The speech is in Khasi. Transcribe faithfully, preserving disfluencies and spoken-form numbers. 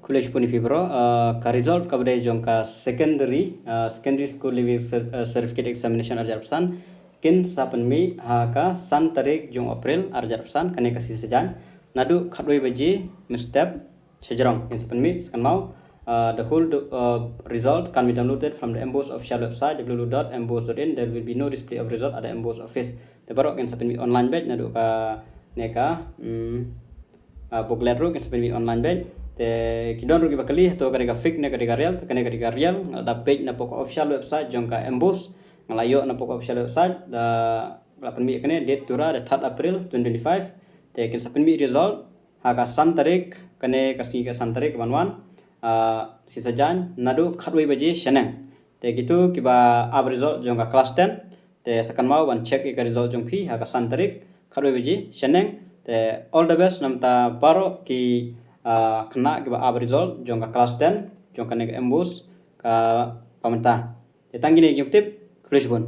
Khublei shibun ïa phi baroh, ah, ka result kaba dei jong ka secondary, ah, secondary school leaving cer-, ah, certificate examination arhajar arphew san kin sa pynmih ha ka san tarik jong April arhajar arphew san, kane ka sngi Saitjaiñ, naduh khatwei baje mynstep shajrong kin sa pynmih. Sa kynmaw, ah, the whole do-, ah, result can be downloaded from the MBOSE official website, W W W dot mbose dot in. There will be no display of result at the MBOSE office. Te baroh kin sa pynmih online beit, naduh kane ka, mm, ah, booklet ruh kin sa pynmih online beit. Te ki don ruh kiba kylli, hato ka dei ka fake ne ka dei ka real? Te kane ka dei ka real, nga la peit napoh ka official website jong ka MBOSE, nga la ïoh napoh ka official website, da la pynmih kane, date to ra, the third April twenty twenty-five. Te kin sa pynmih result ha ka san tarik, kane ka sngi ka san tarik ban wan, ah, sngi Saitjaiñ, naduh khatwei baje shaneng. Te kito kiba ap result jong ka class ten, te sa kynmaw ban check ïa ka result jong phi ha ka san tarik, khatwei baje shaneng. Te all the best namar baroh ki, ah, khynnah kiba ap result jong ka class ten jong kane ka MBOSE kaba mynta. Te tang kine ki jingtip, khublei shibun.